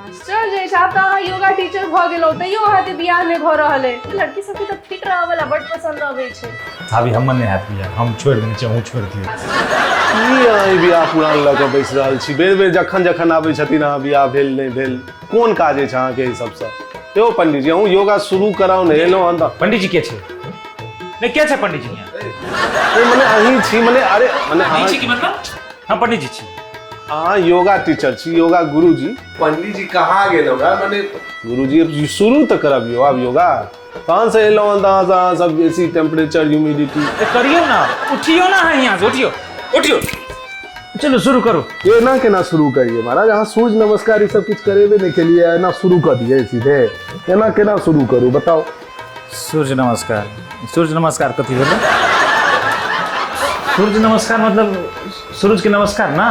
आश्चर्य अछि, आब तऽ अहाँ योगा टीचर भऽ गेलहुँ तैयो अहाँके बियाह नहि भऽ रहल अइ। लड़की सबके तऽ फिट रहऽ वाला बड पसंद अबै छै। भाभी, हमर नहि हैत बियाह, हम छोड़ि देने छी, अहूँ छोड़ि दियौ। की अहाँ ई बियाह पुरान लऽ कऽ बैस रहल छी? बेर बेर जखन जखन आबै छथिन अहाँ, बियाह भेल नहि भेल, कोन काज अछि अहाँके एहि सबसँ? यौ पंडीजी, अहूँ योगा शुरू कराउ ने, एलहुँ हन तऽ। पंडीजी के छै? नहि, के छै पंडीजी यहाँ? नहीं, मने अहीं छी, मने अरे मने अहीं अहाँ छी की मतलब? हम पंडीजी छी। अहाँ योगा टीचर छी, योगा गुरुजी। पंडीजी कहाँ गेल हमरा? मने गुरुजी, अब शुरू तऽ करबियौ आब योगा। तहन से एलहुँ हन तऽ अहाँ सब बेसी टेम्परेचर ह्यूमिडिटी। तऽ करियौ ना, उठियौ ना अहाँ यहाँ से, उठियौ उठियौ, चलू शुरू करू। एना केना शुरू करियै महाराज? अहाँ सूर्य नमस्कार ई सब किछु करेबे नहि केलियै, एना शुरू कऽ दियै सीधे? एना केना शुरू करू बताउ? सूर्य नमस्कार, सूर्य नमस्कार कथी भेलै? सूर्य नमस्कार मतलब सूरज के नमस्कार ना?